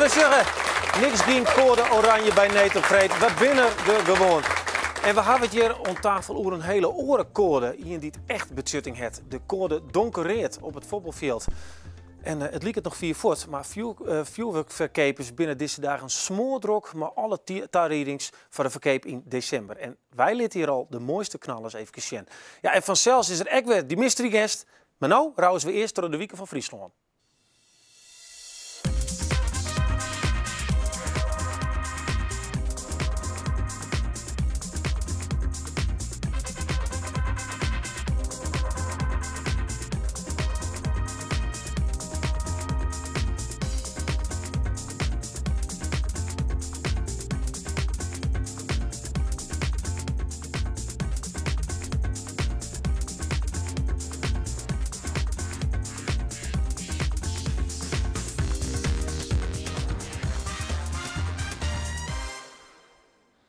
We sjogge niks gjin koade oranje by Need op Freed. We binne der gewoan. En we hawwe it hjir oan tafel oer in hiele oare koade. Ien dy't echt betsjutting hat. De koade donkerread op it fuotbalfjild. En it liket noch fier fuort, mar fjoerwurkferkeapers binne dizze dagen smoardrok mei alle tariedings foar de ferkeap yn desimber. En wy litte hjir al de moaiste knallers efkes sjen. Ja, en fansels is der ek wer dy mystery guest. Mar no rûze we earst troch de wiken fan Fryslân.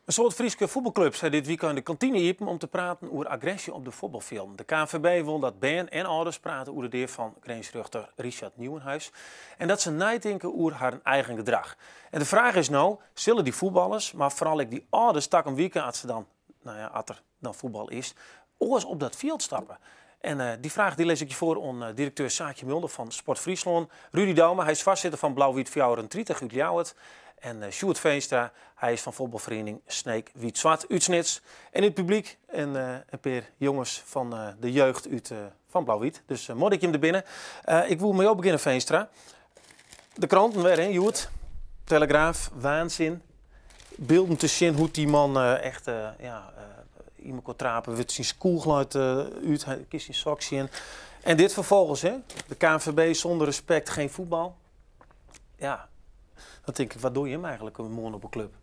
In soad Fryske fuotbalklups ha dit wykein de kantine iepen om te praten oer agresje op de fuotbalfjilden. De KNVB wol dat bern en âlders prate oer de dea fan grinsrjochter Richard Nieuwenhuis en dat se neitinke oer harren eigen gedrach. En de fraach is no, sille dy fuotballers, mar foaral ek dy âlders takom wike as se dan, no ja, as der dan fuotbal is, oars op dat fjild stappe? En eh, dy fraach dy lis ik je foar oan eh, direkteur Saakje Mulder fan Sport Fryslân. Rudy Douma, hy is foarsitter fan Blau-Wyt 34 út Ljouwert. En eh, Sjoerd Veenstra, hy is fan fuotbalferiening Sneek Wyt Swart út Snits. En yn it publyk in, in pear jonges fan de jeugd út, fan Blau-Wyt. Dus uh, moai dat jim der binne. Ik woe mei jo begjinne, Veenstra. De kranten wer, hè, hjoed. Telegraaf, waansin. Bylden te sjen hoe't dy man echt ja, yn elkoar trape wurdt. Syn skoech leit út, hy kin syn sok sjen. En dit ferfolgens, hè? De KNVB zonder respect geen voetbal. Ja, dan tink ik, wat doe jim eigentlik moarn op 'e klup?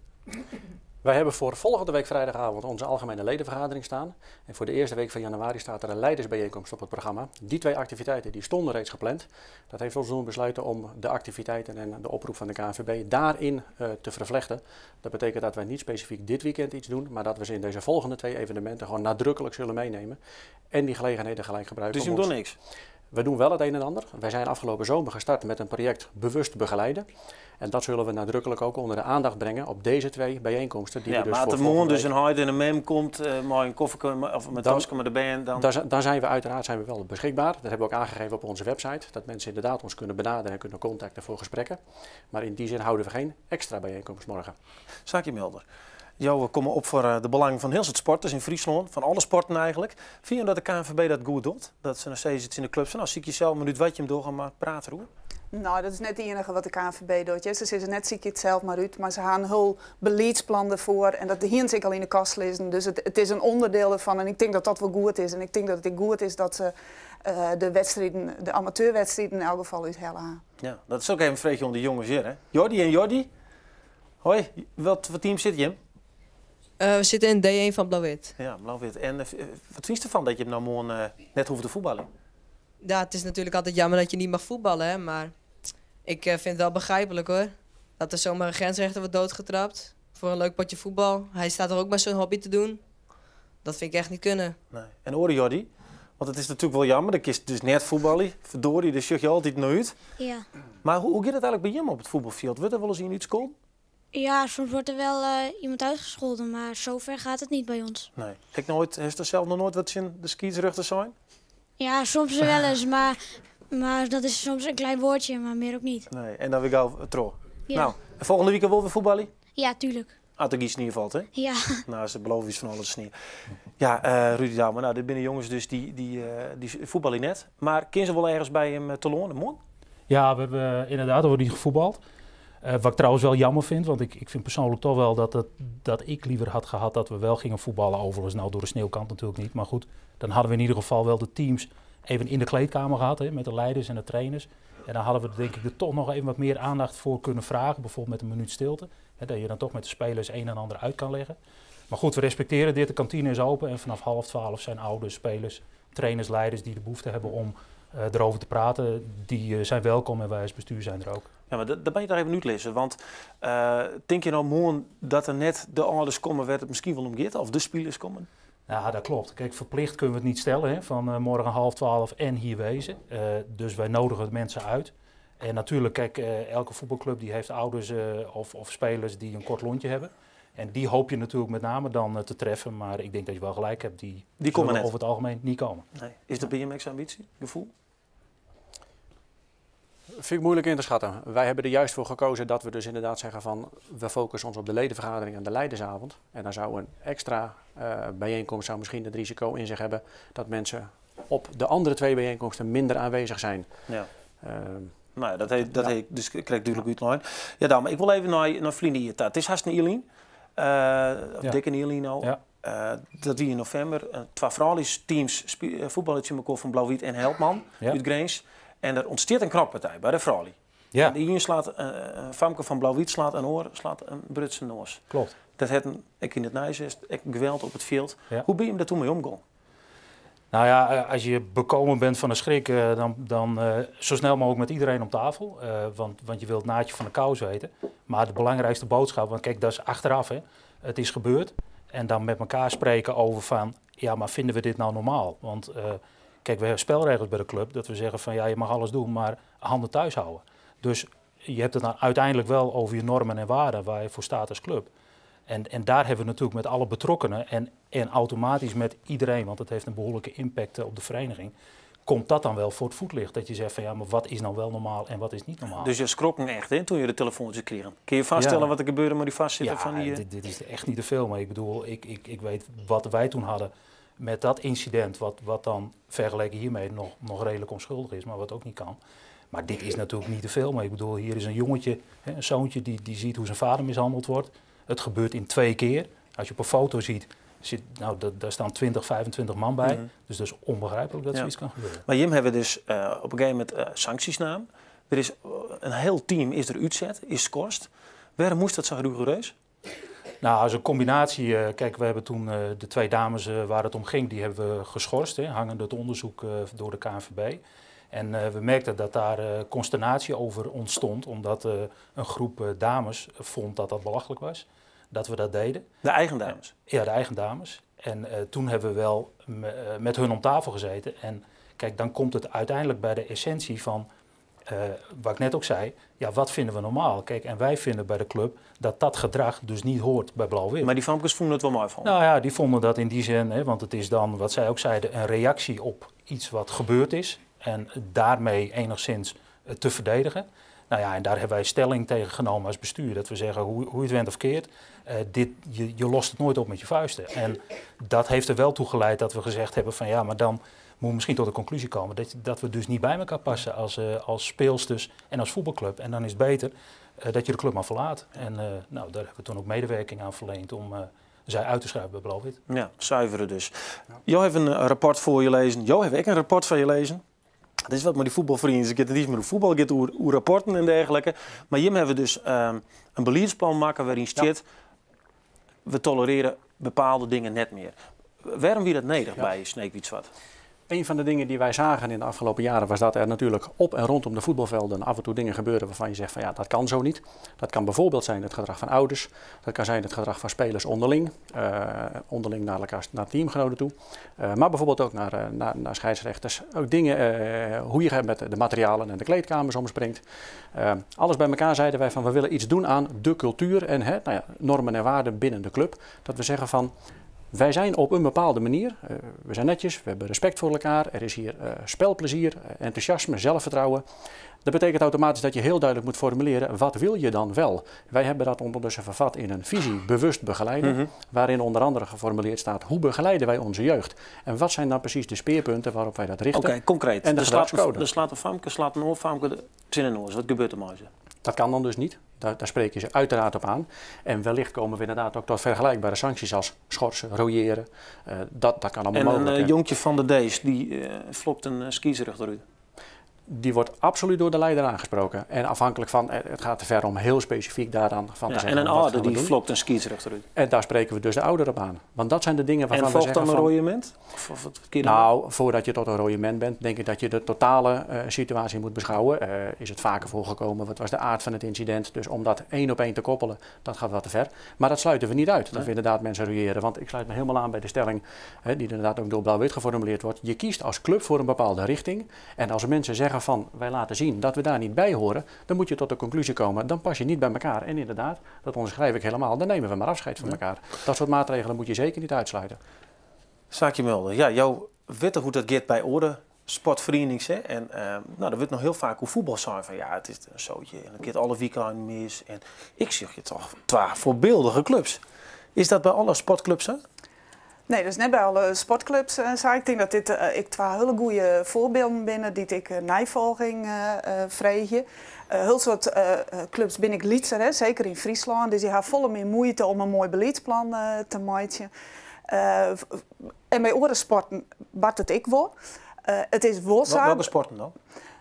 Wij hebben voor volgende week vrijdagavond onze algemene ledenvergadering staan. En voor de eerste week van januari staat er een leidersbijeenkomst op het programma. Die twee activiteiten die stonden reeds gepland. Dat heeft ons doen besluiten om de activiteiten en de oproep van de KNVB daarin te vervlechten. Dat betekent dat wij niet specifiek dit weekend iets doen, maar dat we ze in deze volgende twee evenementen gewoon nadrukkelijk zullen meenemen. En die gelegenheden gelijk gebruiken. Dus je doet niks? We doen wel het een en ander. Wij zijn afgelopen zomer gestart met een project Bewust Begeleiden. En dat zullen we nadrukkelijk ook onder de aandacht brengen op deze twee bijeenkomsten. Die ja, we dus maar als er morgen dus een heit en een mem komt uh, met een koffer of met taske met de band, dan... Dan zijn we uiteraard zijn we wel beschikbaar. Dat hebben we ook aangegeven op onze website. Dat mensen inderdaad ons kunnen benaderen en kunnen contacten voor gesprekken. Maar in die zin houden we geen extra bijeenkomst morgen. Saakje Mulder. Jo komme op foar eh, de belangen fan hiel it sporters yn Fryslân, fan alle sporten eigentlik. Fine jo dat de KNVB dat goed docht? Dat se noch sizze tsjin de klups fan, no, sykje sels mar út wat jim dogge, mar praat deroer. No, dat is net it iennige wat de KNVB docht. Se sizze net sykje it sels mar út, mar se ha in hiel beliedsplan derfoar en dat hiene se ek al yn de kast lizzen. Dus it is in ûnderdiel derfan en ik tink dat dat wol goed is. En ik tink dat it ek goed is dat se de wedstriden, de amateurwedstriden yn elk gefal úthelle ha. Ja, dat sil ik even freegje oan de jonges hjir. Hè. Jordi en Jordi. Hoi, wat foar team sitte jim? We sitte yn D1 fan Blauw-Wit. Ja, Blauw-Wit. En wat fynst derfan dat jim no moarn net hoege te fuotbaljen? Ja, it is natuerlik altyd jammer dat je niet mag voetballen, hè, mar ik vind het wel begrijpelijk hoor. Dat er zomaar een grensrechter wordt doodgetrapt voor een leuk potje voetbal. Hij staat er ook maar zijn hobby te doen. Dat vind ik echt niet kunnen. Nee. En oare Jordi? Want it is natuerlik wol jammer, dan kinst dus net fuotbalje. Ferdorie, dêr sjoch je altyd nei út. Ja. Mar hoe giet it eigentlik by jim op it fuotbalfjild? Wurdt der wolris ien útskolden? Ja, soms wordt er wel iemand uitgescholden, maar zover gaat het niet bij ons. Nee. Ek noait, hast der sels noch noait wat tsjin de skiedsrjochter sein? Ja, soms wel eens, maar dat is soms een klein woordje, maar meer ook niet. Nee, en dan wer gau troch. Ja. No, en folgjende wike wol wer fuotbalje? Ja, tuurlijk. As der gjin snie falt, hè? Ja. No, se belove ús fan alles snie. Ja, Rudy Douma, no, dit binne jonges dus dy fuotbalje net. Mar kinne se wol ergens by jim telâne, moarn? Ja, we hebben inderdaad, er wordt niet gevoetbald. Wat ik trouwens wel jammer vind, want ik vind persoonlijk toch wel dat ik liever had gehad dat we wel gingen voetballen. Overigens, nou door de sneeuw kan het natuurlijk niet. Maar goed, dan hadden we in ieder geval wel de teams even in de kleedkamer gehad, hè, met de leiders en de trainers. En dan hadden we denk ik er toch nog even wat meer aandacht voor kunnen vragen. Bijvoorbeeld met een minuut stilte. Hè, dat je dan toch met de spelers een en ander uit kan leggen. Maar goed, we respecteren dit. De kantine is open en vanaf 11:30 zijn ouders, spelers, trainers, leiders die de behoefte hebben om erover te praten, die zijn welkom en wij als bestuur zijn er ook. Ja, mar dat ben je daar even útlizze, want tinke je no moarn dat der net de âlders komme wêr't it miskien wol om giet, of de spilers komme? Ja, dat klopt. Kijk, verplicht kunnen we het niet stellen, hè, van morgen 11:30 en hier wezen. Dus wij nodigen de mensen uit. En natuurlijk, kijk, elke voetbalclub die heeft ouders of spelers die een kort lontje hebben. En die hoop je natuurlijk met name dan te treffen. Maar ik denk dat je wel gelijk hebt, die, Die komen zullen net. over het algemeen niet komen. Nee. Is de BMX ambitie, gevoel? Vind ik moeilijk in te schatten. Wij hebben er juist voor gekozen dat we dus inderdaad zeggen van we focussen ons op de ledenvergadering en de leidersavond. En dan zou een extra bijeenkomst zou misschien het risico in zich hebben dat mensen op de andere twee bijeenkomsten minder aanwezig zijn. Nou ja, dat heeft dus krijg ik duidelijk uitlijn. Ja, daarom, ik wil even naar vrienden hier. Het is haast een Ierlien. Of dikke een Ierlien al. Dat die in november. Twee vrouwelijke teams voetballen in elkaar van Blauw-Wit en Helpman uit Grins. En er ontstaat een knokpartij bij de vrouwen. En de een slaat, een famke van Blauw-Wit slaat een oor, slaat een Brutse noos. Dat het een, ik in het Nijs is, ik geweld op het veld. Hoe ben je hem daar toen mee omgegaan? Nou ja, als je bekomen bent van de schrik, dan zo snel mogelijk met iedereen om tafel. Want je wilt het naadje van de kous weten. Maar de belangrijkste boodschap, want kijk, dat is achteraf, hè. Het is gebeurd. En dan met elkaar spreken over van, ja, maar vinden we dit nou normaal? Want kijk, we hebben spelregels bij de club, dat we zeggen van, ja, je mag alles doen, maar handen thuis houden. Dus je hebt het dan uiteindelijk wel over je normen en waarden waar je voor staat als club. En daar hebben we natuurlijk met alle betrokkenen en automatisch met iedereen, want dat heeft een behoorlijke impact op de vereniging, komt dat dan wel voor het voetlicht. Dat je zegt van ja, maar wat is nou wel normaal en wat is niet normaal? Dus je schrokken echt, hè, toen je de telefoontje kreeg. Kun je vaststellen wat er gebeurde met die vastzitten Ja, van die, dit is echt niet te veel. Maar ik bedoel, ik weet wat wij toen hadden met dat incident, wat dan vergeleken hiermee nog redelijk onschuldig is, maar wat ook niet kan. Maar dit is natuurlijk niet te veel. Maar ik bedoel, hier is een jongetje, hè, een zoontje die ziet hoe zijn vader mishandeld wordt. Het gebeurt in 2 keer. Als je op een foto ziet, daar staan 20, 25 man bij. Dus dat is onbegrijpelijk dat zoiets kan gebeuren. Maar Jim hebben dus op een gegeven moment sancties naam. Er is een heel team is er uitzet, is schorst. Waarom moest dat zo rigoureus? Nou, als een combinatie. Kijk, we hebben toen de 2 dames waar het om ging, die hebben we geschorst, hè, hangende het onderzoek door de KNVB. En we merkten dat daar consternatie over ontstond, omdat een groep dames vond dat dat belachelijk was, dat we dat deden. De eigen dames? Ja, de eigen dames. En toen hebben we wel met hun om tafel gezeten. En kijk, dan komt het uiteindelijk bij de essentie van, wat ik net ook zei, ja, wat vinden we normaal? Kijk, en wij vinden bij de club dat dat gedrag dus niet hoort bij Blauw-Wit. Maar die famkes vonden het wel mooi van. Nou ja, die vonden dat in die zin, hè, want het is dan, wat zij ook zeiden, een reactie op iets wat gebeurd is. En daarmee enigszins te verdedigen. Nou ja, en daar hebben wij stelling tegen genomen als bestuur. Dat we zeggen, hoe je het went of keert, je lost het nooit op met je vuisten. En dat heeft er wel toe geleid dat we gezegd hebben van ja, maar dan moet we misschien tot de conclusie komen dat we dus niet bij elkaar passen als speelsters en als voetbalclub. En dan is het beter dat je de club maar verlaat. En daar hebben we toen ook medewerking aan verleend om zij uit te schrijven bij Blauw-Wit. Ja, zuiveren dus. Jo heeft een rapport voor je lezen. Jo heeft ik een rapport van je lezen. Dat is wat met die voetbalvrienden. Ze gaan niet meer over voetbal, het gaat over rapporten en dergelijke. Maar hier hebben we dus een beleidsplan maken waarin staat, we tolereren bepaalde dingen net meer. Waarom wie dat nederig bij Sneek-Wyt-Swart? Een van de dingen die wij zagen in de afgelopen jaren was dat er natuurlijk op en rondom de voetbalvelden af en toe dingen gebeuren waarvan je zegt van ja, dat kan zo niet. Dat kan bijvoorbeeld zijn het gedrag van ouders, dat kan zijn het gedrag van spelers onderling naar elkaar, naar teamgenoten toe. Maar bijvoorbeeld ook naar scheidsrechters. Ook dingen, hoe je met de materialen en de kleedkamers omspringt. Alles bij elkaar zeiden wij van we willen iets doen aan de cultuur en normen en waarden binnen de club. Dat we zeggen van wij zijn op een bepaalde manier, we zijn netjes, we hebben respect voor elkaar, er is hier spelplezier, enthousiasme, zelfvertrouwen. Dat betekent automatisch dat je heel duidelijk moet formuleren, wat wil je dan wel? Wij hebben dat ondertussen vervat in een visie bewust begeleiden, waarin onder andere geformuleerd staat, hoe begeleiden wij onze jeugd? En wat zijn dan precies de speerpunten waarop wij dat richten? Oké, concreet. En de Er gedragscode. slaat een famke, slaat een oorfamke, de zin in oor. Wat gebeurt er maar? Dat kan dan dus niet. Daar spreek je ze uiteraard op aan. En wellicht komen we inderdaad ook tot vergelijkbare sancties als schorsen, royeren. Dat kan allemaal En een, mogelijk, hè. jonkje van de D's, die flokt een skierug eruit. Die wordt absoluut door de leider aangesproken. En afhankelijk van, het gaat te ver om heel specifiek daaraan van te zeggen En een van, wat ouder gaan we die doen? flokt een skierug eruit. En daar spreken we dus de ouder op aan. Want dat zijn de dingen waarvan En we volgt zeggen dan een van royement? Of wat keer dan? Voordat je tot een royement bent, denk ik dat je de totale situatie moet beschouwen. Is het vaker voorgekomen? Wat was de aard van het incident? Dus om dat 1 op 1 te koppelen, dat gaat wat te ver. Maar dat sluiten we niet uit, dat we inderdaad mensen royeren. Want ik sluit me helemaal aan bij de stelling, hè, die inderdaad ook door Blauw-Wit geformuleerd wordt. Je kiest als club voor een bepaalde richting. En als mensen zeggen van wij laten zien dat we daar niet bij horen, dan moet je tot de conclusie komen, dan pas je niet bij elkaar. En inderdaad, dat onderschrijf ik helemaal, dan nemen we maar afscheid van elkaar. Dat soort maatregelen moet je zeker niet uitsluiten. Saakje Mulder, ja, jou weet hoe dat gaat bij orde sportverenigingen. Hè? En nou, er wordt nog heel vaak hoe voetbal zijn van ja, het is een zootje en het gaat alle weekenden mis. En ik zeg je toch, twee voorbeeldige clubs. Is dat bij alle sportclubs, hè? Nee, dat is net bij alle sportclubs. Zei. Ik denk dat dit ik twee hele goede voorbeelden binnen die ik nijvolging vreeg. Heel soort clubs ben ik lytser, hè, zeker in Friesland. Dus die hebben volle meer moeite om een mooi beleidsplan te maken. En bij andere sporten bart het ik wel. Het is wel zo. Welke sporten dan?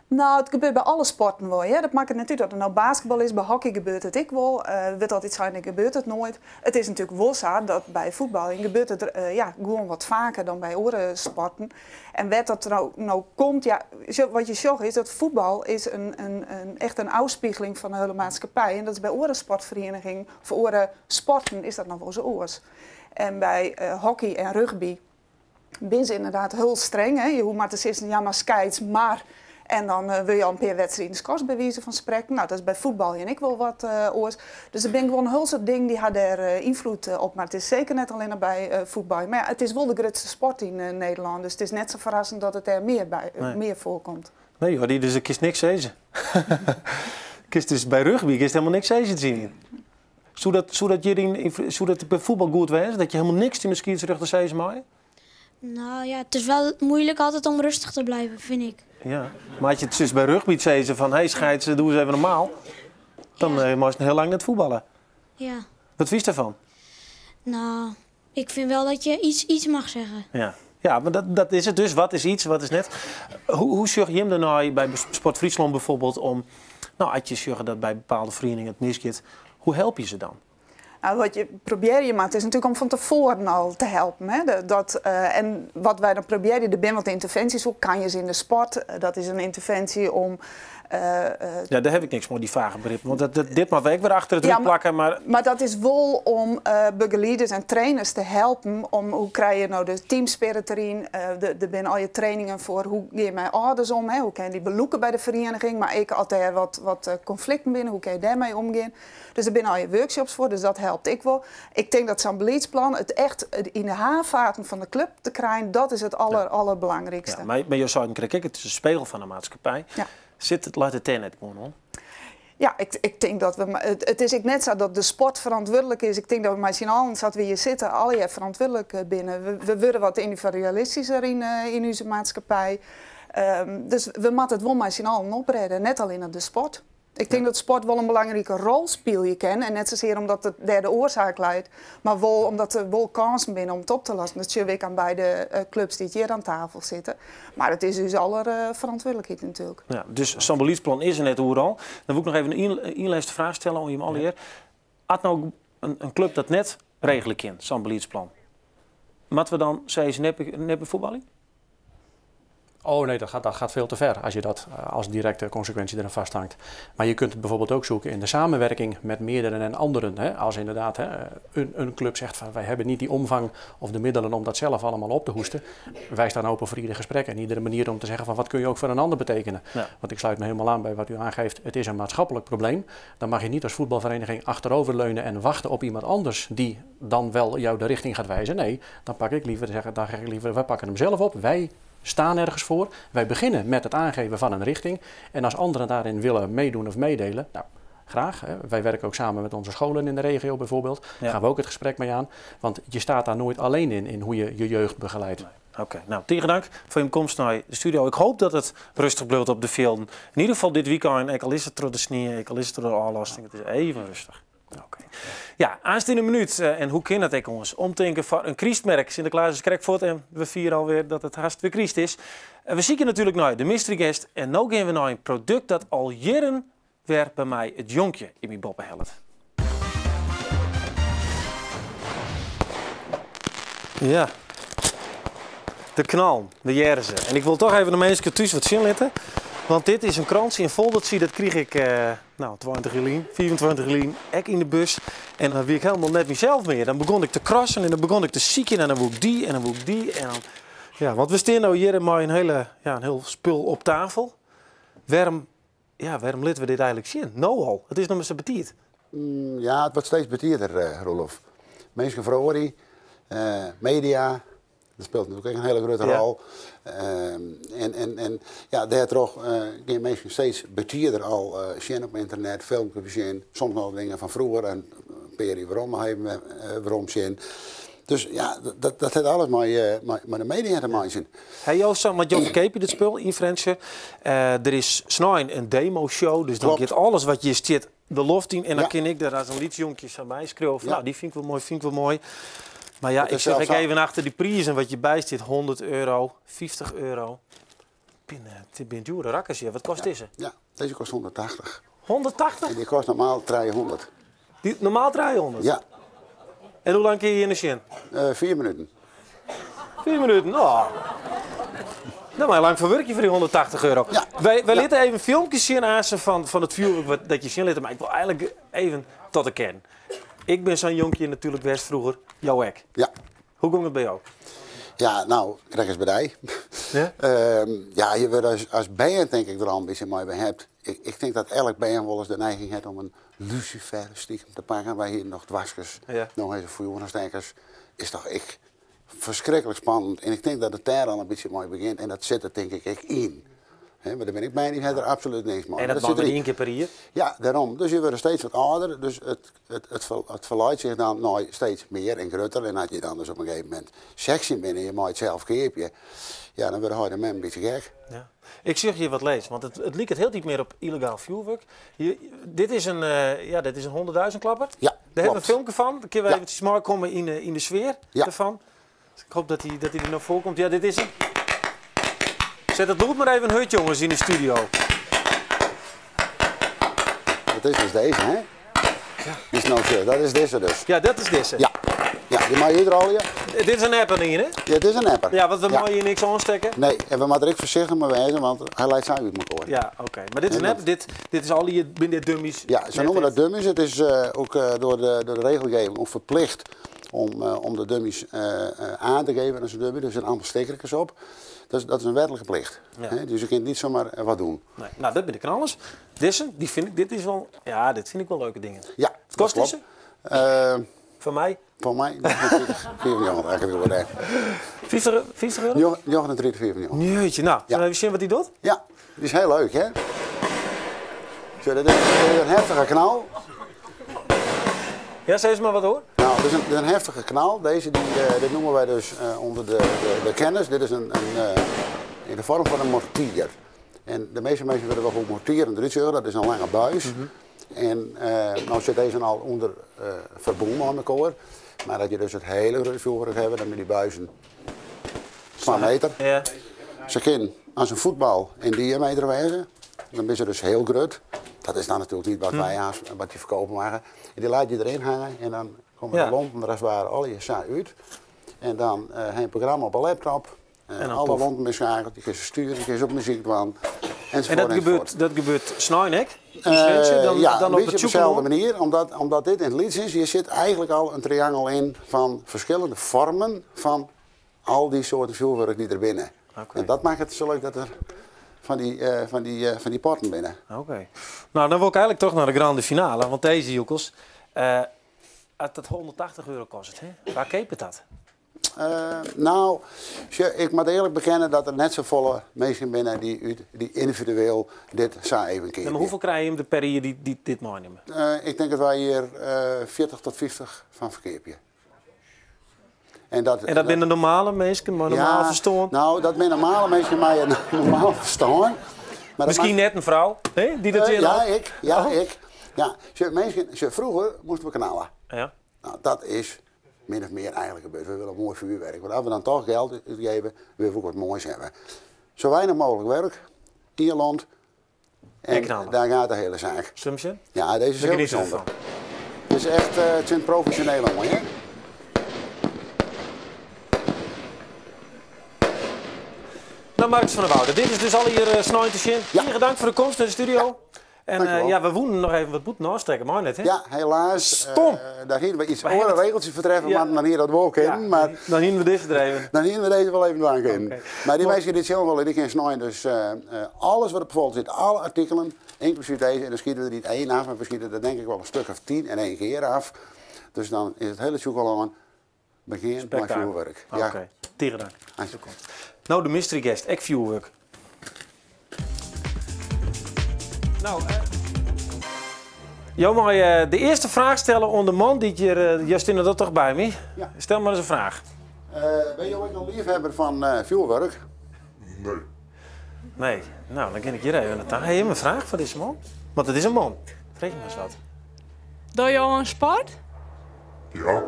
Nou, het gebeurt bij alle sporten wel. Hè. Dat maakt het natuurlijk dat het nou basketbal is, bij hockey gebeurt het ik wel. Wordt altijd zijn, gebeurt het nooit. Het is natuurlijk wel zo dat bij voetbal gebeurt het ja, gewoon wat vaker dan bij andere sporten. En wat dat nou komt, ja, wat je zegt is dat voetbal is echt een afspiegeling van de hele maatschappij. En dat is bij andere sportverenigingen, voor andere sporten is dat nog wel zo oors. En bij hockey en rugby ben ze inderdaad heel streng. Hè. Je hoeft maar te zeggen, ja maar scheids, maar... En dan wil je al een paar wedstrijden in de schors bij wijze van spreken. Nou, dat is bij voetbal en ik wel wat oors. Dus er ben gewoon een heel soort dingen die had daar invloed op. Maar het is zeker net alleen bij voetbal. Maar ja, het is wel de grootste sport in Nederland. Dus het is net zo verrassend dat het er meer voorkomt. Nee joh, die dus ik kies niks zeggen. Ik dus bij rugby ik helemaal niks zeggen zien. Zodat het bij voetbal goed was, dat je helemaal niks in de scheidsrechter zeggen mag? Nou ja, het is wel moeilijk altijd om rustig te blijven, vind ik. Ja, maar als je het dus bij rugby zei van, hé hey, scheids, doe eens even normaal. Dan ja. Mag je heel lang net voetballen. Ja. Wat vies daarvan? Nou, ik vind wel dat je iets mag zeggen. Ja, ja, maar dat is het dus. Wat is iets, wat is net? Hoe zorg je hem er nou bij Sport Friesland bijvoorbeeld om... Nou, als je zorgt dat bij bepaalde verenigingen het misgaat, hoe help je ze dan? Nou, wat je probeert je maar, het is natuurlijk om van tevoren al te helpen. Hè? En wat wij dan proberen, er zijn wat interventies op. Kan je ze in de sport? Dat is een interventie om... ja, daar heb ik niks meer, die vage begrippen. Want dit mag ik weer achter het rug plakken. Maar dat is wel om begeleiders en trainers te helpen. Om hoe krijg je nou de teamspirit erin? Er zijn al je trainingen voor hoe ga je met ouders om? Hè? Hoe kan je die beloeken bij de vereniging? Maar ik altijd wat conflicten binnen. Hoe kan je daarmee omgaan? Dus er zijn al je workshops voor, dus dat helpt ik wel. Ik denk dat zo'n beleidsplan, het echt in de haarvaten van de club te krijgen, dat is het allerbelangrijkste. Ja, maar je zou denken, het is een spiegel van de maatschappij. Ja. Zit het laat het net gewoon om? Ja, ik denk dat we. Het is ik net zo dat de sport verantwoordelijk is. Ik denk dat we maar zien allen dat we hier zitten, al je verantwoordelijk binnen. We worden wat individualistischer in onze maatschappij. Dus we moeten het wel maar zien allen opredden, net alleen op de sport. Ik denk dat sport wel een belangrijke rol speelt, je kan. En net zozeer omdat het daar de oorzaak leidt, maar wel omdat er wel kansen binnen om het op te lossen. Dat zie ik aan beide clubs die hier aan tafel zitten. Maar het is dus aller verantwoordelijkheid natuurlijk. Ja, dus zo'n beleidsplan is er net overal. Dan wil ik nog even een inlijst vraag stellen om je hem al hier. Had nou een club dat net regelen kan, zo'n beleidsplan, moeten we dan zeggen nep voetballen? Oh nee, dat gaat veel te ver als je dat als directe consequentie eraan vasthangt. Maar je kunt het bijvoorbeeld ook zoeken in de samenwerking met meerdere en anderen. Hè? Als inderdaad hè, een club zegt van wij hebben niet die omvang of de middelen om dat zelf allemaal op te hoesten. Wij staan open voor ieder gesprek en iedere manier om te zeggen van wat kun je ook voor een ander betekenen. Ja. Want ik sluit me helemaal aan bij wat u aangeeft. Het is een maatschappelijk probleem. Dan mag je niet als voetbalvereniging achteroverleunen en wachten op iemand anders die dan wel jou de richting gaat wijzen. Nee, dan pak ik liever, dan zeg ik liever wij pakken hem zelf op. Wij staan ergens voor. Wij beginnen met het aangeven van een richting. En als anderen daarin willen meedoen of meedelen, nou, graag. Hè. Wij werken ook samen met onze scholen in de regio bijvoorbeeld. Daar gaan we ook het gesprek mee aan. Want je staat daar nooit alleen in hoe je je jeugd begeleidt. Nee. Oké, nou, tegen dank voor je komst naar de studio. Ik hoop dat het rustig blijft op de velden. In ieder geval dit weekend, ik al is het door de sneeuw, ik al is het door de aflasting. Het is even rustig. Oké. Ja, aanstaande minuut. En hoe kan dat ik ons omdenken voor een Christmerk? Sinterklaas is krekvoort en we vieren alweer dat het haast weer Christ is. En we zien natuurlijk naar de mystery guest. En nu gaan we naar een product dat al jaren weer bij mij het jonkje in mijn boppen helpt. Ja, de knal, de jaren ze. En ik wil toch even de mensen thuis wat zien laten. Want dit is een krantje in foldertje, dat kreeg ik nou, 20 juli, 24 juli, ik in de bus. En dan wie ik helemaal net mezelf meer. Dan begon ik te krassen en dan begon ik te zieken en dan woek ik die en dan woek ik die. En dan, ja, want we staan nou hier maar een heel spul op tafel. Wêrom, ja, wêrom litte we dit eigenlik sjen? No al. It is noch mar sa betiid. Ja, it wurdt steeds betider, Roelof. Minsken feroarje, media, dat spilet natuerlik ek in hiele grutte rol. En ja, dêrtroch gean minsken steeds betider al sjen op ynternet, filmkes besjen, soms noch dingen fan froeger en in pear jier werom noch even werom sjen. Dus ja, dat hat alles mei de media te meitsjen. Hey Joost, want jo ferkeapje dit spul yn Frjentsjer. Der is snein in demo-show, dus dan giet alles wat hjir stiet de loft yn. En dan kin ik der as in lyts jonkje sa by skriuwe fan, nou, dy fyn ik wol moai, fyn ik wol moai. Mar ja, ik sjoch ek even achter dy prizen wat hjirby stiet, 100 euro, 50 euro. It binne djoere rakkers hjir. Wat kost dizze? Ja, dizze kost 180. 180? En dy kost normaal 300. Dy, normaal 300? Ja. En hoe lang kin je hjir nei sjen? 4 minuten. 4 minuten? Oh. Dan moatte je lang ferwurkje foar dy 180 euro. Ja. Wy litte even filmkes sjen aansen fan it fjoerwurk wat dat je sjen litte, mar ik wol eigenlik even tot de kern. Ik bin sa'n jonkje natuerlik west froeger, jo ek. Ja. Hoe gong it by jo? Ja, nou, krekt as by dy. Ja? Ja, je wurde as bern tink ik der al in bytsje mei behept. Ik tink dat elk bern wolris de neiging hat om in lucifer stiekem te pakken. Wy hienen noch dwaskes, no ha se fjoerstekkers. Is toch ek ferskriklik spannend. En ik tink dat it dêr al in bytsje mei begjint en dat sit der tink ik ek yn. Hè, mar der bin ek bern dy ha der absolút niks mei. En dat Dat sit mei mar deryn. ien kear per jier? Ja, dêrom. Dus je wurde steeds wat âlder, dus it ferleit sich dan nei steeds mear en grutter. En as je dan dus op in gegeven momint 16 binne en je mei it sels keapje, ja, dan wurde heit en mem in bytsje gek. Ja. Ik sjoch hjir wat lizzen, want it liket hieltyd mear op yllegaal fjoerwurk. Hier, dit is in, ja, dit is in 100.000 klapper. Ja, Dêr hawwe we in klopt. filmke fan. Dan kinne we eventsjes meikomme yn de sfear derfan. Dus ik hoop dat dy der noch foarkomt. Ja, dit is 'm. Set it lûd mar even hurd, jonges, yn de studio. Dat is dus dizze, hè? Ja. Die is nou zo. Dat is dizze dus. Ja, dat is dizze. Ja. Ja, dy mei je útrolje. Dit is in nepper ien, hè? Ja, dit is in nepper. Ja, want we Ja. meie hjir niks oanstekke. Nee, en we moatte der ek foarsichtich mei wêze, want hy leit sa út mekoar. Ja, oké. Mar dit is in En nepper. Dit is al die, binne dit dummies? Ja, se Net noeme dat echt. dummies. It is ek troch de regelgeving ook ferplicht om de dummies oan te geven as in dummy. Der sitte allegear stickerkes op. Dat is in wetlike plicht. Ja. Hè? Dus je kunt net zomaar wat doen. Nee. Nou, dat binne de knallers. Dizze, dy fyn ik, dit is wol, ja, dit fyn ik wol leuke dingen. Ja, Wat kost dat klopt. dizze? Foar my? Foar my? 95, eigenlijk wol hè. 50 euro? 39, 95. Jeetje, nou, Ja. zullen we even zien wat die doet? Ja, die is heel leuk, hè? Zo, dat is een heftige knal. Ja, zeg eens maar wat hoor. Nou, dit is een heftige knal. Deze, dit noemen wij dus onder de kennis. Dit is in de vorm van een mortier. En de meeste mensen willen wel goed mortieren eruit zien. Dat is een lange buis. En nou zit deze al onder verbonden aan elkaar. Maar dat je dus het hele grote vuurwerk hebt, dan met die buizen 2 meter. Ja. Ze kunnen als een voetbal in diameter wezen. Dan is ze dus heel groot. Dat is dan natuurlijk niet wat wij aan, wat je verkopen mogen. En die laat je erin hangen en dan komen de lompen er als het ware al je sa uit. En dan heb je een programma op een laptop. En dan Alle pof. lompen inschakeld, je kunt ze sturen, je kunt ze op muziek doen. Enzovoort, En enzovoort. dat gebeurt snein, hè? In Frjentsjer, Ja, dan een op beetje het op dezelfde zoeken. manier, omdat dit in het lyts is. Je zit eigenlijk al een triangel in van verschillende vormen van al die soorten vuurwerk die er binnen. En dat maakt het zo leuk dat er van die potten binnen. Oké. Nou, dan wil ik eigenlijk toch naar de grande finale, want deze joekels, als dat 180 euro kost, hè? Waar keep het dat? Nou, ik moet eerlijk bekennen dat er net zo volle mensen binnen die individueel dit zo even Ja, maar hoeveel krijg je hem de per jaar die dit meenemen? Ik denk dat wij hier 40 tot 50 van verkeerpje. En En dat zijn de normale mensen, maar normaal Ja, verstaan? Nou, dat zijn normale mensen, maar je normaal verstaan. Maar dat Misschien maakt net een vrouw, hè, die dat in ja, had? ik. Ja, Oh. ik. Ja, mensen, vroeger moesten we knallen. Ja. Nou, dat is min of meer eigenlijk gebeurd. We willen mooi vuurwerk. Want als we dan toch geld uitgeven, willen we ook wat moois hebben. Zo weinig mogelijk werk, Ierland. En En knallen. daar gaat de hele zaak. Sumsje? Ja, deze is Daar heel genieten we bijzonder. van. Het is echt het zijn professionele mooi, hè? Nou, Marcus van der Woude, dit is dus al hier snein te zien. Ja. Hartelijk dank voor de komst naar de studio. Ja. En eh, ja, we woenen noch even wat bûten ôfstekke, mei net, hè? Ja, helaas. Stom! Uh, daar hienen we iets oare regeltsjes foar treffe moatten, dan hie dat wol kinnen. Mar dan hienen we dizze der even. Dan hienen we dizze wol even dwaan kinnen. Okay. Mar dy minsken dy't sjen wolle, dy kinne snein dus uh, alles wat op fold sit, alle artikelen, ynklusyf dizze, en dan skite we der niet één af, mar we skite der denk ik wol in stik of 10 in één kear af. Dus dan is it hiele Sjûkelân begjin mei fjoerwurk. Oké, okay. Tige dank. No, de mystery guest, ek fjoerwurk. No, uh, jo meie de earste fraach stelle oan de man dy't hjir... Uh, jo steane der toch by my? Ja. Stel mar ris in fraach. Uh, binne jo ek in leafhawwer fan fjoerwurk? Nee. Nee. No, dan gean ik hjir even nei ta. Ha jim in fraach foar dizze man? Want it is in man. Freegje mar ris wat. Dogge jo oan sport? Ja.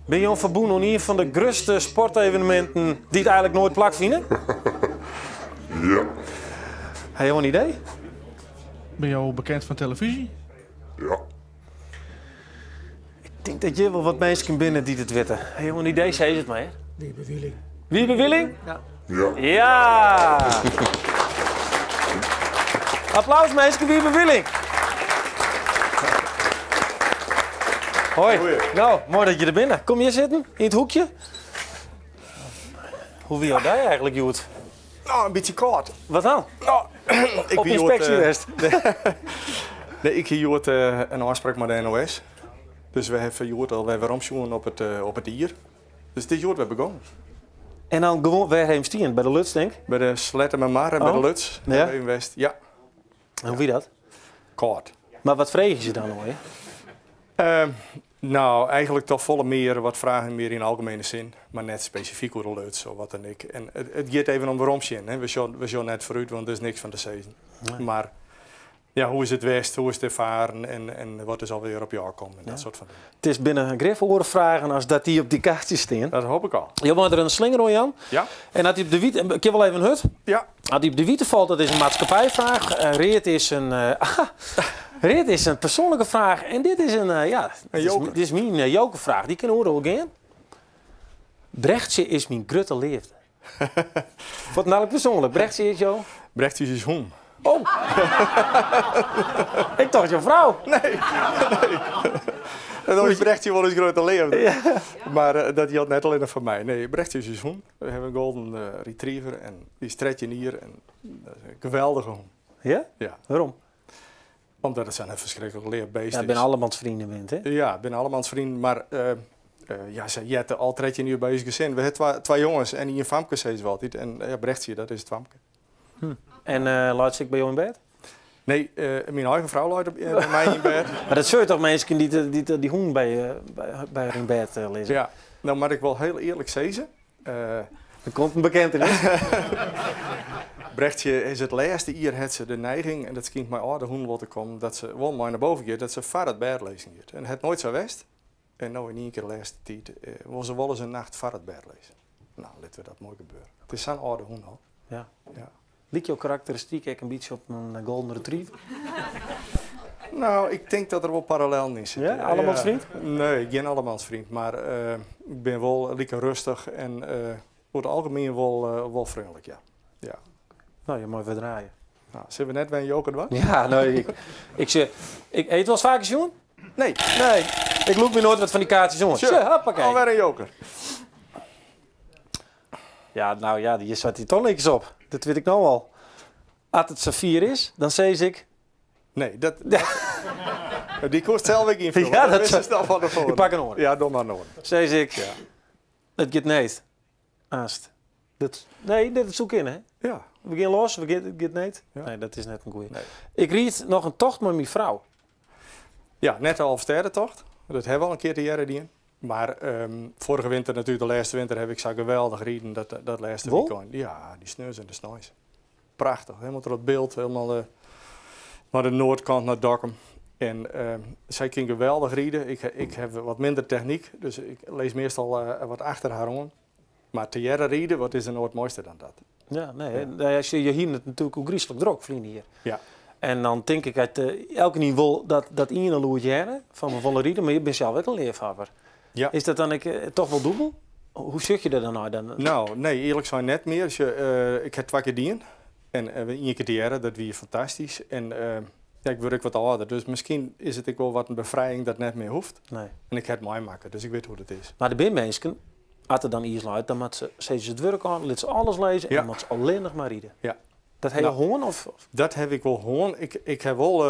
Binne jo ferbûn oan ien fan de grutste sporteveneminten dy't eigenlik noait plakfine? Ja. Ha jo in idee? Binne jo bekend fan telefyzje? Ja. Ik tink dat hjir wol wat minsken binne dy't it witte. Ha jo in idee? Sis it mar. Wiebe Wieling. Wiebe Wieling? Ja. Ja. Ja! Applaus minsken, Wiebe Wieling. Hoi. No, moai dat je der binne. Kom hjir sitten, yn it hoekje. Hoe wie jo dei eigenlik hjoed? No, in bytsje kâld. Wat dan? No, ik Op wie hjoed, ynspeksje west? Nee, ik hie hjoed in ôfspraak mei de NOS. Dus we hawwe hjoed al wer weromsjoen op it, op it jier. Dus it is hjoed wer begûn. En dan gewoan wêr ha jim stien? By de Luts, tink? By de Sleattemermar en by de Oh. Luts. Ja. Even west, ja. En hoe wie dat? Kâld. Mar wat freegje se dan oan je? No, eigenlik toch folle mear wat fragen mear yn algemiene sin, mar net spesifyk oer de Luts of wat dan ek. En it giet even om weromsjen. Hè. We sjogge net foarút, want der is niks fan te sizzen. Nee. Mar ja, hoe is it west, hoe is it erfaren en wat is alweer op je ôfkommen en dat soart fan dingen. It is binne grif oare fragen as dat dy op dy kaartsjes stean. Dat hoop ik al. Jo moatte der in slinger oan jaan. Ja. En as dy op de wite, kin wol even hurd? Ja. As dy op de wite falt, dat is in maatskippijfraach. Read is in, read is in persoanlike fraach. En dit is in, ja, In joker. dit is myn jokerfraach. Dy kin oeral gean. Brechtsje is myn grutte leafde. Wat namelijk persoanlik. Brechtsje is jo? Brechtsje is ús hûn. Oh! Ik tocht jo frou. Nee, nee. Dan is Brechtsje wol ús grutte leafde. Ja. Mar dat jildt net allinnich foar my. Nee, Brechtsje is ús hûn. We hawwe in golden retriever en dy is 13 jier en dat is in geweldige hûn. Ja? Ja. Wêrom? Omdat it sa'n ferskriklik leaf beest Ja, is. binne allemans freonen bint, hè? Ja, binne allemans freonen, mar ja, se heart al 13 jier by ús gesin. We hawwe twa jonges en ien famke, sizze we altyd. En ja, Brechtsje, dat is it famke. En leit se ek by jo yn bêd? Nee, myn eigen frou leit by my yn bêd. Mar dat sjogge toch minsken dy't dy hûn by har yn bêd lizze? Ja, no moat ik wol hiel earlik sizze. Der komt in bekentenis. Brechtsje is it lêste jier hat se de neiging, en dat skynt mei âlde hûnen wol te kommen, dat se wol mei nei boven giet, dat se foar it bêd lizzen giet. En dat hat noait sa west. En no yn ien kear de lêste tiid wol se wolris in nacht foar it bêd lizze. No, litte we dat moai gebeure. It is sa'n âlde hûn al. Ja. Ja. Liket jo karakteristyk ek in bytsje op in golden retriever? No, ik tink dat der wol parallellen yn sitte. Ja, allemans vriend? Nee, gjin allemans vriend, mar ik bin wol like rêstich en oer it algemien wol freonlik, ja. Ja. No, jo meie wer draaie. No, sille we net wer in joker dwaan? Ja, no, ik, ha jo it wolris faker sjoen? Nee. Nee, ik lûk my noait wat fan dy kaartsjes oan. Sjoch, Sjoch, hoppakee. Alwer in joker. Ja, no ja, hjir set hy toch niks op. Dat wit ik no al. As it safier is, dan sis ik... Nee, dy koest sels ek ynfolje. Ja, dat dat wist al fan tefoaren. Ik pak in oare. Ja, doch mar in oare. Sis ik, Ja. it giet net. Ast. Dat, nee, dat soe kinne, hè? Ja. We gean los, we gean, it giet net. Ja. Nee, dat is net in goeie. Nee. Ik ried noch in tocht mei myn frou. Ja, net de Alvestêdetocht. Dat hawwe we al in kear tegearre dien. Mar foarige winter, natuerlik de lêste winter, ha ik sa geweldich riden dat lêste Wol? weekend. Ja, dy sneons en de sneins. Prachtich. Hielendal troch it Bilt, hielendal nei de noardkant, nei Dokkum. En sy kin geweldich ride. Ik ha wat minder technyk, dus ik lis meastal wat achter har oan. Mar tegearre ride, wat is der no it moaiste dan dat? Ja, nee, Ja. nee, als je hier het natuerlik ôfgryslik drok, ferline jier. Ja. En dan tink ik dat elkenien wol dat iene lûd hearre fan we wolle ride, mar je binne sels ek in leafhawwer. Ja. Is dat dan ek toch wol dûbel? Hoe sjoch je der dan nei? Dan? No, nee, earlik sein net mear. Ik ha twa kear dien. En ien kear tegearre, dat wie fantastysk. En ja, ik wurd ek wat âlder, dus miskien is it ek wol wat in befrijing dat net mear hoecht. Nee. En ik ha it meimakke, dus ik wit hoe't it is. Mar der binne minsken, as der dan iis leit, dan moatte se, sizze se it wurk ôf, litte se alles lizze en dan moatte se allinnich mar ride. Ja. Dat ha jo hân? Of? Dat ha ik wol hân. Ik ha wol,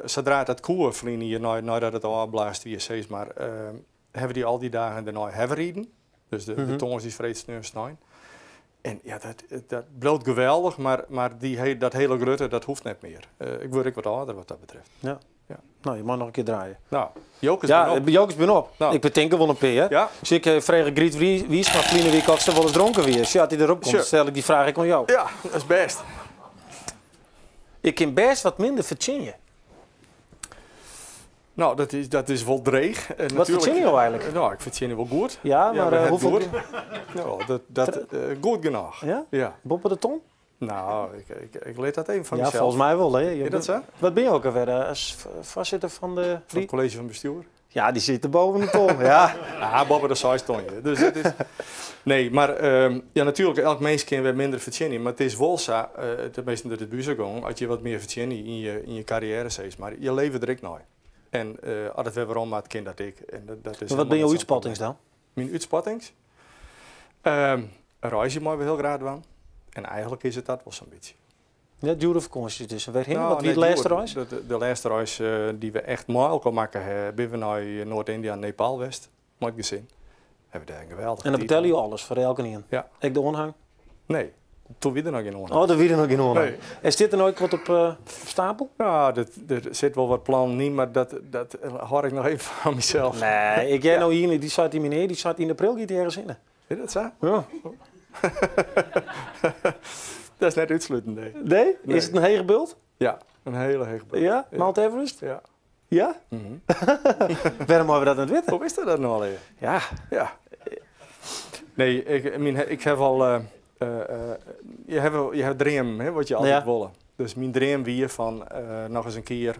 sadra't dat koe ferline jier, neidat it ôfblaasd wie, sis mar, hawwe we dy al dy dagen dêrnei hawwe riden. Dus de tongersdeis, freed, sneon, snein. En ja, dat bliuwt geweldich, mar dy, dat hiele grutte, dat hoecht net mear. Ik wurd ek wat âlder wat dat betreft. Ja. Ja. No, je moatte noch in kear draaie. No, jokers ja, binne op. Jokers binne op. No. Ik betink der wol in pear. Ja. Dus ik frege Griet Wiersma ferline wike oft se wolris dronken wie. Sjoch, as dy derop komt, stel ik dy fraach ek oan jo. Ja, dat is bêst. Ik kin bêst wat minder fertsjinje. No, dat is wol dreech. Wat fertsjinje jo eigenlik? No, ik fertsjinje wol goed. Ja, mar ja, hoefolle? Goed. No, dat, goed genôch. Ja? Ja. Boppe de ton? No, ik lit dat even fan Ja, mysels. folgens my wol. Hè. Is dat sa? Wat binne jo ek alwer? As foarsitter fan de... Fan it kolleezje fan bestjoer. Ja, dy sit der boven de ton. Ja. Ja, boppe de seis ton. Dus it is... Nee, mar ja, natuerlik, elk minsk kin wer minder fertsjinje. Mar it is wol sa, teminsten dat it by ús gong, as je wat mear fertsjinje yn je karriêre, sis mar, je leve der ek nei. En as it wer werom moat, kin dat ek. En dat is Mar wat binne jo útspattings dan? Myn útspattings? Reizgje meie we hiel graach dwaan. En eigenlik is it dat wol sa'n bytsje. Ja, djoere fakânsjes dus. Wêrhinne? No, Wat wie de net lêste djoer. reis? De lêste reis dy't we echt mei elkoar makke ha, binne we nei Noard-Yndia en Nepal west. Mei it gesin. Hawwe we dêr in geweldige En dan tiid betelje jo hân. alles foar elkenien? Ja. Ek de oanhang? Nee, doe wie der noch gjin oanhang. Oh, der wie der noch gjin oanhang. Nee. En stiet der no ek wat op stapel? Ja, der sit wol wat plannen yn, mar dat hâld ik noch even foar mysels. Nee, ik hear no ien, dy seit dy menear, dy seit yn april giet hy ergens hinne. Is dat sa? Ja. Dat is net útsluten, nee. Nee? Nee. Is it in hege bult? Ja, in hiele hege bult. Ja? Mount Everest? Ja. Ja? Wêrom meie we dat net witte? Hoe wist dat no allegear? Ja. Ja. Nee, ik, myn, ik ha al. Je ha dreamen, hè, wat je altyd wolle. Dus myn dream wie fan noch ris in kear.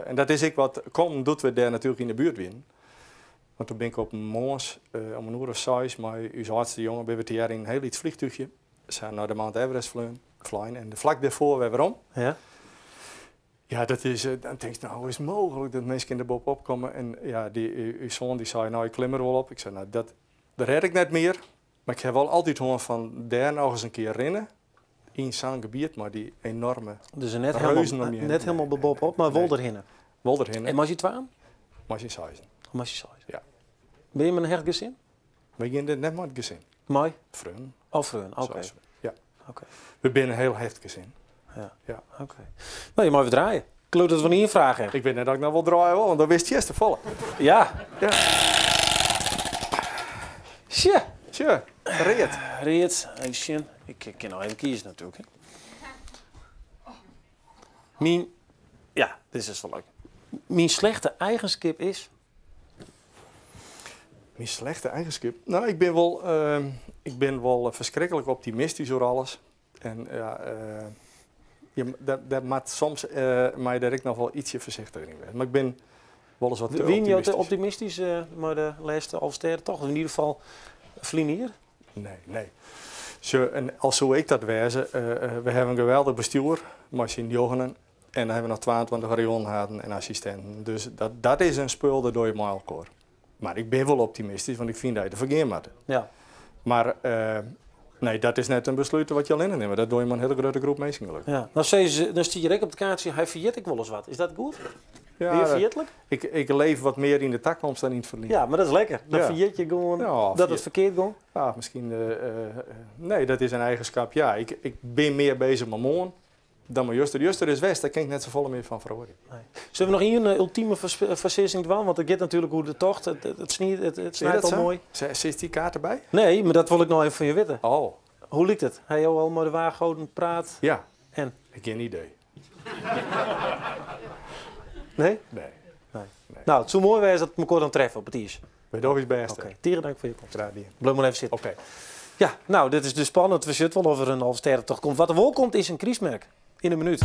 En dat is ek wat kommen doe't we dêr natuerlik yn de buert wienen. Want doe bin ik op in moarns om in oere of seis mei ús âldste jonge binne we tegearre yn in hiel lyts fleantúchje sa nei de Mount Everest flean, flein. En flak dêrfoar wer werom. Ja, dat is, dan tinkst, no, hoe is it mooglik dat minsken der boppe-op komme? En ja, dy, ús soan dy sei, no, ik klim der wol op. Ik sei, no, dat rêd ik net mear. Mar ik ha wol altyd hân fan dêr noch ris in kear rinne. Yn sa'n gebiet mei dy enorme Dus net reuzen helemaal, om je hinne. net helemaal boppe-op, mar wol Nee. derhinne. Wol derhinne. En mei syn twaen? Mei syn seizen. Mei syn seizen. Ja. Binne je mei in hecht gesin? Wy geane dit net mei it gesin. Mei? Freonen. Oh, freonen, oké. Seis. Ja. Oké. We binne in hiel hecht gesin. Ja. Ja. Oké. No, je meie wer draaie. Ik leau dat we noch ien fraach hawwe. Ik wit net oft ik no wol draaie wol, want dan wist je te folle. Ja. Ja. Sje. Sje, read. Read, even sjen. Ik kin noch even kieze natuerlik. Hè. Myn, ja, dit is wol leuk. Myn slechte eigenskip is? Myn slechte eigenskip? No, ik bin wol ferskriklik optimistysk oer alles. En ja, je, dat moat soms mei dêr ek noch wol ytsje foarsichtiger yn wêze. Mar ik bin wolris wat te Wiene jo te optimistysk. optimistysk mei de lêste Alvestêdetocht? Of yn ieder gefal ferline jier? Nee, nee. Sjoch, en al soe ik dat wêze, we hawwe in geweldich bestjoer mei syn njoggenen. En dan hawwe we noch 22 rayonhaden en assistinten. Dus dat is in spul, dat dogge je mei elkoar. Mar ik bin wol optimistysk, want ik fyn dat je derfoar gean moatte. Mar nee, dat is net in beslút wat je allinne nimme. Dat dogge je mei in hiele grutte groep minsken gelokkich. Ja. No sizze se, dan stiet hjir ek op it kaartsje, hy ferjit ek wolris wat. Is dat goed? Ja, Binne je ferjitlik? Ik leef wat mear yn de takomst dan yn it ferline. Ja, mar dat is lekker. Dan ferjit je gewoan Ja, dat it ferkeard gong. Ja, miskien, nee, dat is in eigenskip. Ja, ik bin mear beuzich mei moarn dan mei juster. Juster is west, dêr kin ik net safolle mear fan feroarje. Nee. Sille we noch ien ultime foarsizzing dwaan? Want it giet natuerlik oer de tocht. It Is snijt dat al sa? moai. Sit dy kaart derby? Nee, mar dat wol ik no even fan je witte. Oh. Hoe liket it? Ha jo al mei de waargoden praat? Ja. En? Gjin idee. Nee? Nee. Nee. No, it soe moai wêze dat we elkoar dan treffe op it iis. Wy dogge ús bêst. Oké, tige dank foar jo komst. Graach dien. Bliuw mar even sitten. Oké. Ja, no, dit is dus spannend. We sjogge wol oft der in Alvestêdetocht komt. Wat der wol komt is in krystmerk. Yn in minút.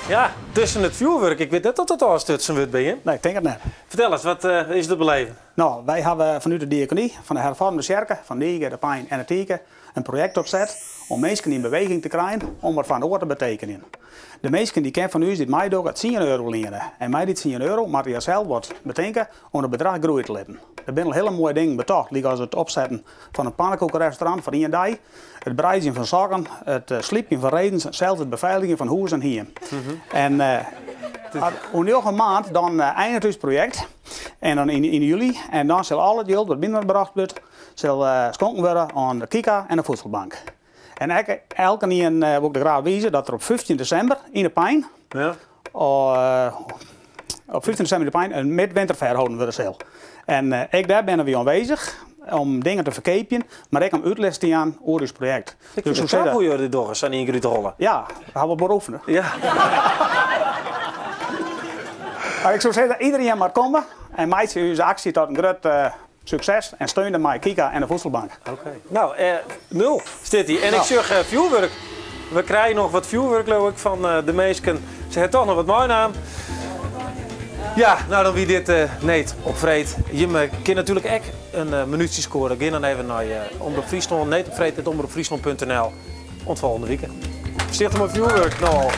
Ja, tusken it fjoerwurk. Ik wit net oft dat ôfstutsen wurdt by jim. Nee, ik tink it net. Fertel ris, wat is der beleven? No, wy hawwe fanút de diakonie fan de Herfoarme Tsjerke, fan Nyegea, De Pein en De Tike, in projekt opset Om minsken yn beweging te krijen om wat foar in oar te betekenjen. De minsken dy kin fan ús dy't meidogge tsien euro liene. En mei dy tsien euro moatte hja sels wat betinke om it bedrach groeie te litten. Der binne al hiele moaie dingen betocht, lykas it opsetten fan in pannekoekerestaurant foar ien dei, it breidzjen fan sokken, it slypjen fan redens, sels it befeiligjen fan hûs en hiem. En oer njoggen maand dan einiget ús projekt en dan yn july en dan sil al it jild wat binnenbrocht wurdt sil skonken wurde oan de KiKa en de Voedselbank. En ek elkenien wol ik der graach wize dat der op 15 desimber yn 'e Pein, op 15 desimber yn 'e Pein in midwinterfair holden wurde sil. En ek dêr binne wy oanwêzich om dingen te ferkeapjen, mar ek om útlis te jaan oer ús projekt. Ik fyn it knap hoe jo dit dogge, sa yn ien kear út de holle. Ja, we hawwe wol oefene. Ja. Mar ik soe sizze, iderien moat komme en meitsje ús aksje tot in grut Sukses en steun dermei KiKa en de Voedselbank. Oké. No, nul stiet hy. En ik sjoch fjoerwurk. We krije noch wat fjoerwurk, leau ik, fan de minsken. Se ha toch noch wat meinaam. Ja, no dan wie dit Need op Freed. Jimme kinne natuerlik ek in minútsje skoare. Gean dan even nei Omrop Fryslân, needopfreed.omropfryslân.nl. Oant folgjende wike. Foarsichtich mei fjoerwurk no al.